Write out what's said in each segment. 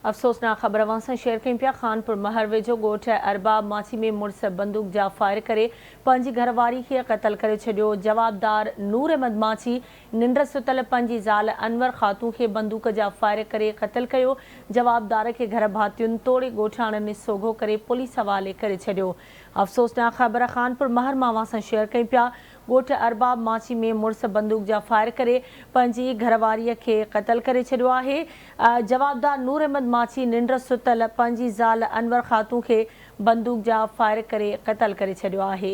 افسوسناڪ خبر اوهان سان شيئر ڪيون پيا، خانپور مهر ويجهو ڳوٺ ارباب ماڇي ۾ مڙس بندوق جا فائر ڪري پنهنجي گهر واري کي قتل ڪري ڇڏيو، جوابدار نور احمد ماڇي ننڊ ستل پنهنجي زال انور خاتون کي بندوق جا فائر ڪري قتل ڪيو، جوابدار کي گهر ڀاتين توڙي ڳوٺاڻن سوگهو ڪري پوليس حوالي ڪري ڇڏيو. افسوسناڪ خبر خانپور مهر مان اوهان سان شيئر ڪيون پيا، ڳوٺ ارباب ماڇي ۾ مڙس بندوق جا فائر ڪري پنهنجي گهر واريء کي قتل ڪري ڇڏيو آهي. جوابدار نور احمد ماڇي ننڊ ستل پنهنجي زال انور خاتون کي بندوق جا فائر ڪري قتل ڪري ڇڏيو آهي.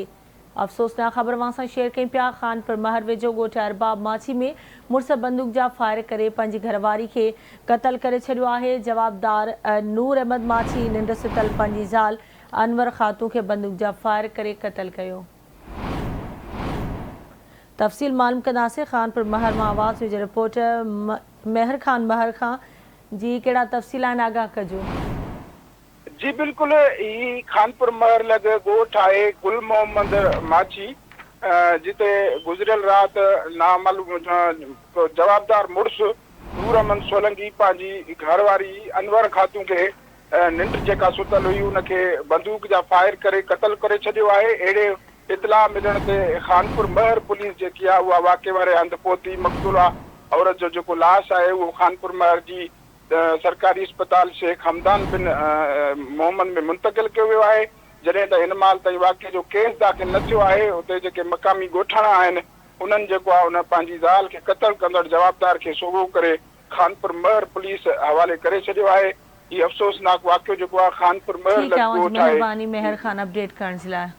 افسوسناڪ خبر اوهان سان شيئر ڪيون پيا، خانپور مهر ويجهو ڳوٺ ارباب ماڇي ۾ مڙس بندوق جا فائر ڪري پنهنجي گهر واري کي قتل ڪري ڇڏيو آهي. جوابدار نور احمد ماڇي ننڊ ستل پنهنجي زال انور خاتون کي بندوق جا فائر ڪري قتل ڪيو. تفصيل معلوم ڪنداسين خانپور مهر مان آواز نيوز جي رپورٽر مهر خان مهر کان جي ڪهڙا تفصيل آهن آگاهه ڪجو. جي بلڪل هي خانپور مهر لڳ ڳوٺ آهي گل محمد ماڇي جتي گذريل رات نامعلوم جوابدار مڙس نور احمد سولنگي پنهنجي گهر واري انور خاتون کي ننڊ جيڪا ستل هئي ان کي بندوق جا فائر ڪري قتل ڪري ڇڏيو آهي اهڙي اطلاع ملڻ تي خانپور مهر پوليس جيڪي آهي اها واقعي واري هنڌ پهتي مقتوله عورت جو جيڪو لاش آهي اهو خانپور مهر جي سرڪاري اسپتال شيخ حمدان بن محمد ۾ منتقل ڪيو ويو آهي جڏهن ته هن مهل تائين واقعي جو ڪيس داخل نه ٿيو آهي اتي جيڪي مقامي ڳوٺاڻا آهن انهن جيڪو آهي ان پنهنجي زال کي قتل ڪندڙ جوابدار کي سوگهو ڪري خانپور مهر پوليس حوالي ڪري ڇڏيو آهي هي افسوسناڪ واقعو جيڪو آهي خانپور مهر ٺيڪ لڳ آهي اوهان جي ڳوٺ آهي. مهرباني مهر خان اپڊيٽ ڪرڻ جي لاء.